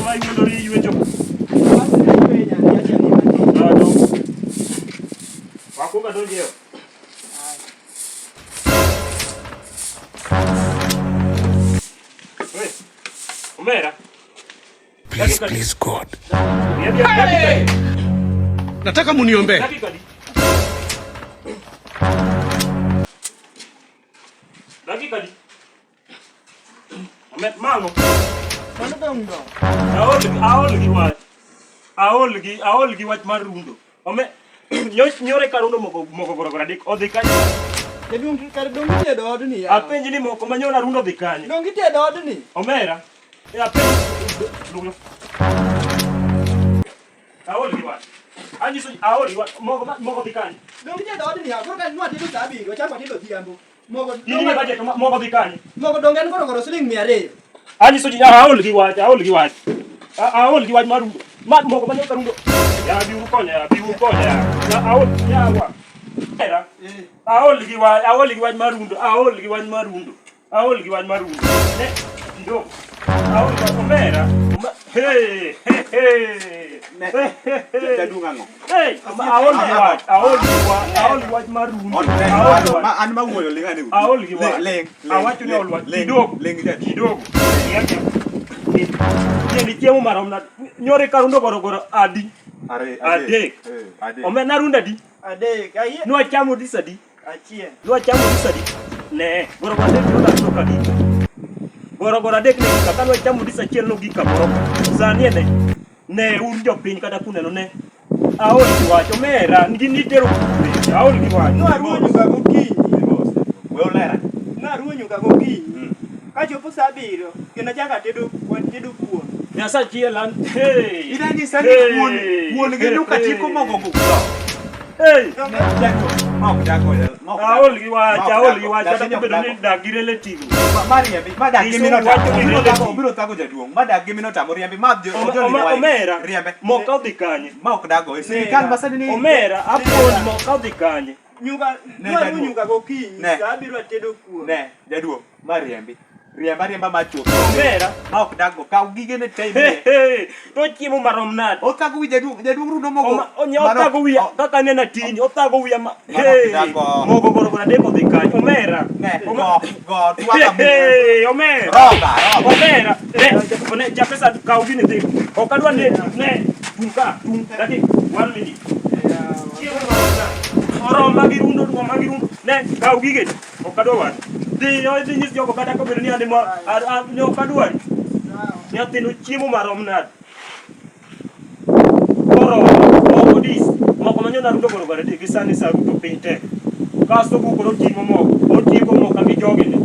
ma iwuondori iywecho. Wakuongo adonj e ot. We, Omera. Please, please God. Hey! Nataka muniombee. Dakika di. Dakika di. Omet mango. Mano dong' do. Aol aol gi wach. Aol gi aol gi wach mar rundo. Ome nyore ka rundo moko moko gorogoro adek odhi kanye? Jaduong' kar dong' itedo odni ya. Apenji ni moko ma nyora rundo odhi kanye? Dong' itedo odni. Omera. E apenji lugo. Aol gi wach. Anyiso aol gi wach moko moko dhi kanye? Dong' itedo odni ya. Koro ka nwatedo sa abiriyo, wachako watedo odhiambo. Mogo In ine budget moko dhi kanye? Mogo donge en gorogoro siling 200. Anyiso ji aol gi wach, aol gi wach. Aol gi wach mar rundo. Ma moko ma nyoka rundo. Ya biuru konya, ya biuru konya. Ya aol ya wa. Era. Aol gi wach, aol gi wach mar rundo, aol gi wach mar rundo. Aol gi wach mar rundo. Ne, kidogo. Aol gi wach omera. Hey, hey, hey. Jaduong' ang'o? Hey, aol gi wach, aol gi wach, aol gi wach mar rundo. Aol gi wach. An ma wuoyo ling ane. Aol gi wach. Ling, ling. Awacho ni aol wach. Ling, Kidogo. ling jaduong'. Kidogo. Ni chiemo marom nade? Nyore karundo gorogoro adi? Adek. Adek. Omena rundo adi? Adek. Ayie. Nwachamo dis adi? Achiel. Nwachamo dis adi? Ne, gorogoro adek ne odak kadi. Gorogoro adek ne gika, ka nwachamo dis achiel nogik kamoro. Sani e ne. Ne un jopiny kata kuneno ne. Aol gi wach, omera, gin itero kure. Aol gi wach. Nwaruo nyuka gokinyi. We olera. Naruo nyuka gokinyi. Kachopo sa abiriyo, kendo achako atedo watedo kuon. Nyasa achiel an. Hey. Ida nyisa ni Hey. kuon kuon gi nyuka tieko mogo go. Hey. Ne, ma ok dago. Ma ok dago. Aol gi wach, Ma ok aol gi dago. wach, kata Lakini ok kobedo ni dago. dak gi relative. Ma riembi, ma dak gi Nyiso mino wacho tamo. ni Obiro thago, relative. obiro thago jaduong'. Ma dak gi mino tamo riembi, ma ojoli wai. Omera, Riembe. moka odhi kanye? Ma ok dago. E sirikal ma sani ni Omera, apuonj moka odhi kanye? Nyuka, Ne, nwaruo jaduong'. nyuka gokinyi, Ne. sa abiriyo atedo kuon. Ne, jaduong', ma riembi. Riemba riemba ma chuth. Omera. Ma ok dago. Kaw gigene te imiye. Hey, to chiemo marom nade? Othago wi jaduong', jaduong' rundo mogo. Onya Mano- othago wiya o- kaka aneno tini, othago wiya ma. Mano Hey, dago. mogo gorogoro adek odhi kanye? Omera. Ne, Ome- go, go, twaka mu. Hey, omera. Roga, roga. Omera. Ne, ne, japesa kaw gini dhi. Ok adwa ne, ne, tung ka, tung, dakika, one minute. Chiemo marom nade? Oroma gi rundo, oroma gi rundo. Ne, kaw gigeni. Ok adwa wach. Dhi, idhi nyis jogo kata kobedo ni an ema, ne ok adwari. Nyathino chiemo marom nade? Koro moko dis, moko ma nyona ruto gorogoro adek gi sani sa ruto piny tek. Kasto bu koro oting'o moko, otieko moka gi jogene.